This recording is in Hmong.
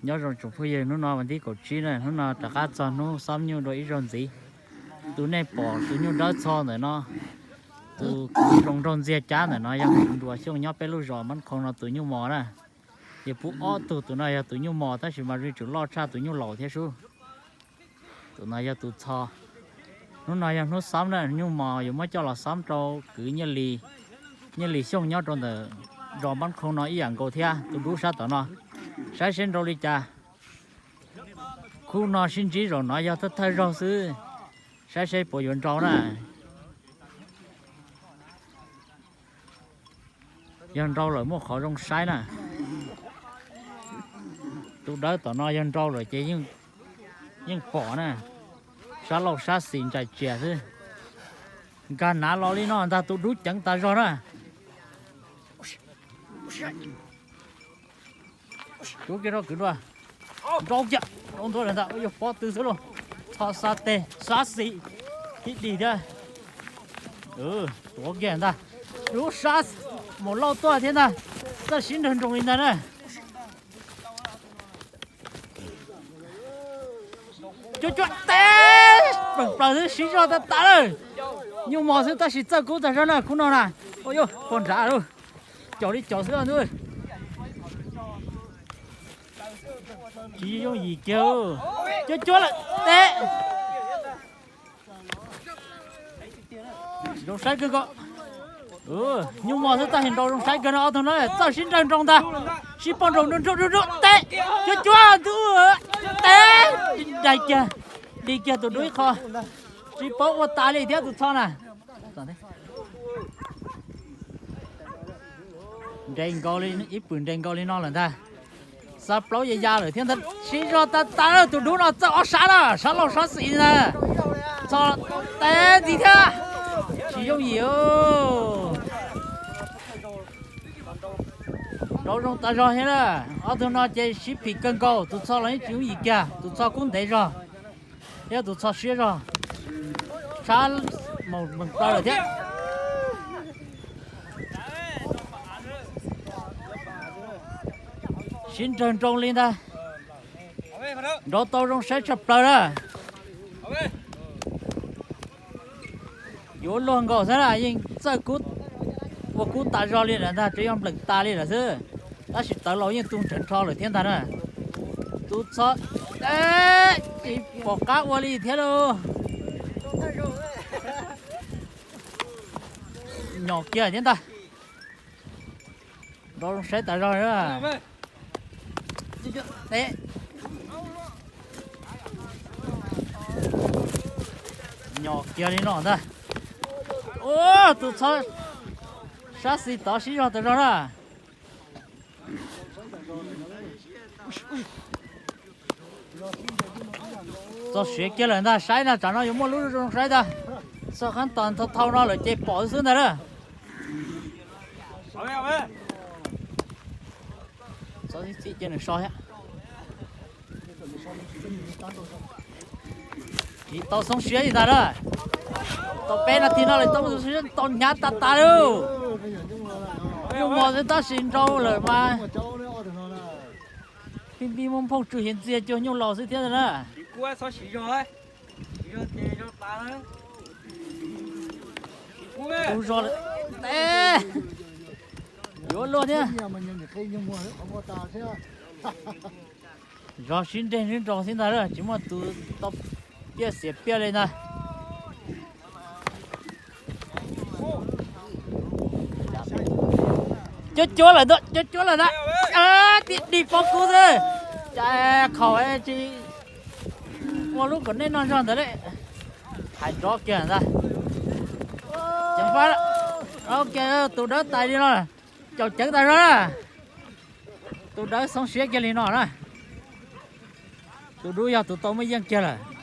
Nyob zoo tsoom phooj ywg, hnub no vas thib kaum tsib na, hnub no rov qab txog hnub xob nyuj dua ib zaug ntxiv. Tus nej pom tus nyuj dawb txho ntawm no, tus kwv zoo nraug ntxiag cab ntawm no yog kwv Ntuas Xyooj nyob peb lub zos Mab Qhoo no tus nyuj mos na. Yog puv ob tug, tus no yog tus nyuj mos tab sis mas zoo tsum loj tshaj tus nyuj laus thiab sub. Tus no yog tus txho. Hnub no yog hnub xob na, nyuj mos yuav muab coj los xob rau kwv Nyiaj Lis Xyooj nyob rau ntawm zos Mab Qhoo no ib yam nkaus thiab tus dub sab tom no. Saib seb nrau li cas. Khub no sib ntsib zaum no yog thawj thawj zaug xwb, saib seb puas yuav nrau na. Yog nrau lawm muaj qhov zoo saib na. Tus dawb tom no yog nrau lawm ces yeej pom na, sab laug sab xis ntsais tsias xwb. Nkag nav los li no ntag, tus dub ceev tas zog na. Rub kiag rau kwv Ntuas. Nrau kiag, nrau ntua lawm ntag, yog pob tw xwb lauj. Txho xa teg, sab xis, tib dig thiab. Tuav kiag ntag. Lub sab mus lauj tuaj thiab ntag. Txawj sib nrag nroos li ntag na. Cuab cuab teb, pleem plaws xwb, sib zog tag tas lawm. Nyuj mos xwb tab sis txawj kub tag zog na khub no na. Ua yuj, puag nrad lauj. Caum li caum xwb ntuj. Tsis yooj yim kiag. Cuab cuab lawm teb. Zoo saib kawg nkaus. Nyuj mos xwb tab sis nrau zoo saib kawg no, ob tug no txawj sib nrag nroos ntag. Sib poj nroos nrau nrau nrau teb. Cuab cuab ntuj, teb. Dig kiag, dig kiag tus dub ib qho. Tsis paub ua tas li thiab tus txho na. Nres nkaus li, ib pwm nres nkaus li no lawm ntag. Xa plaub ya ya lawm thiab ntag, sib zog tag tas lawm, tus dub no txawj ob sab na, sab laug sab xis na. Txho teb ntxiv thiab. Tsis yooj yim. Nrau zoo tas zog thiab na. Ob tug no ces sib phim kawg nkaus, tus txho los yeej tsis yooj yim kiag, tus txho kub ntev zog thiab tus txho siab zog. Tshab mus mees plaws lawm thiab. Sib nrag nroo li ntag. Nrau tau zoo saib tshaj plaws na. Yuav luag nkaus xwb na, yeej txawj ua kub tas zog li lawm ntag, tsuas yog npleem tas li lawm xwb. Tab sis tawv laus yeej tu nrheev nrho lawm thiab ntag na. Tus txho, tsis pom qab ua li thiab lauj. Nyom kiag thiab ntag. Nrau zoo saib tas zog. Nyom kiag li no ntag. Ua tus txho sab xis tod sib zog tas zog na. Txog siav kiag lawm ntag, saib na, tsam no yuav muaj lub zoo saib ntag. Txog qab tos thau thau no lawm ces pom xwb ntag na. Txhob txim ces nws so thiab. Tsis tau xoob siab li ntag na. Tau peb nas this no lawm tau xoob siab, tau hnyav tas tas lauj. Nyuj mos xwb tab sis nrau lawm mas. Pib pib muab nphooj tsw hiav ntxiag cuag nyuj laus xwb thiab na. Ub zog lawm. Yuav luag thiab. Zog sib nreg sib nrau xwb ntag, tsis muaj tus tau piaj xiam piaj li ntag. Cuab cuab lawm ntag, cuab cuab lawm ntag. Tib dig pob kub xwb. Cas khaum tsis ua lub kom nej noj zog ntawd li. Hais nrov kiag ntag. Ceev fab, tus dawb tais li no, caum ceev tas zog na. Tus dawb xoob siab kiag li no na. Tus dub yog tus tau muaj yeej kiag lawm.